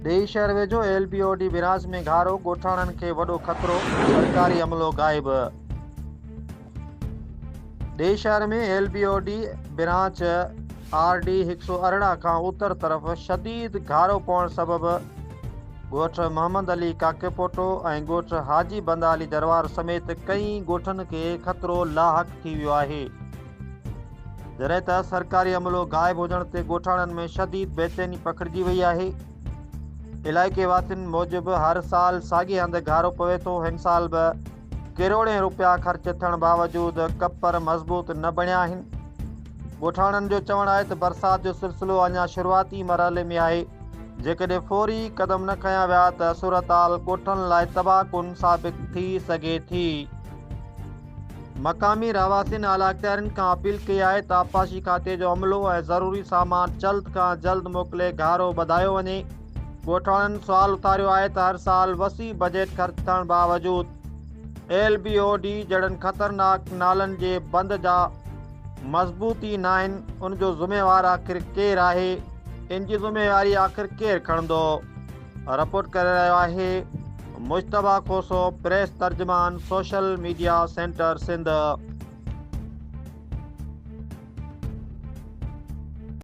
ڏيئي شهر ويجهو L B O D brass ۾ گهارو، ڳوٺاڻن کي وڏو خطرو، سرڪاري عملو غائب. ڏيئي شهر ۾ L B O D branch R D 118 کان اتر طرف شديد گهارو پوڻ سبب ڳوٺ محمد علي ڪاڪيپوٽو ۽ ڳوٺ حاجي بنده علي جروار سميت ڪئين ڳوٺن کي خطرو لاحق ٿي ويو آهي. جڏهن ته سرڪاري عملو غائب هجڻ تي ڳوٺاڻن ۾ شديد بيچيني پکڙجي وئي آهي. علائقي واسين موجب هر سال ساڳئي هنڌ گهارو پوي ٿو، هن سال به ڪروڙين روپيا خرچ ٿيڻ باوجود ڪپر مضبوط نه بڻيا آهن. ڳوٺاڻن جو چوڻ آهي ته برسات جو سلسلو اڃا شروعاتي مرحلي ۾ آهي، جيڪڏهن فوري قدم نه کنيا ويا ته صورتحال ڳوٺن لاء تباهه ڪن ثابت ٿي سگهي ٿي. مقامي رهواسين اعليٰ اختيارين کان اپيل ڪئي آهي ته آبپاشي کاتي جو عملو ۽ ضروري سامان جلد کان جلد موڪلي گهارو ٻڌايو وڃي. ڳوٺاڻن سوال اٿاريو آهي ته هر سال وسيع بجيٽ خرچ ٿيڻ باوجود ايل بي او ڊي جهڙن خطرناڪ نالن جي بند جا مضبوط ئي ناهن ان جو ذميوار آخر ڪير آهي ان جي ذميواري آخر ڪير کڻندو؟ رپورٽ ڪري رهيو آهي مجتبيٰ کوسو پريس ترجمان سوشل ميڊيا سينٽر سنڌ.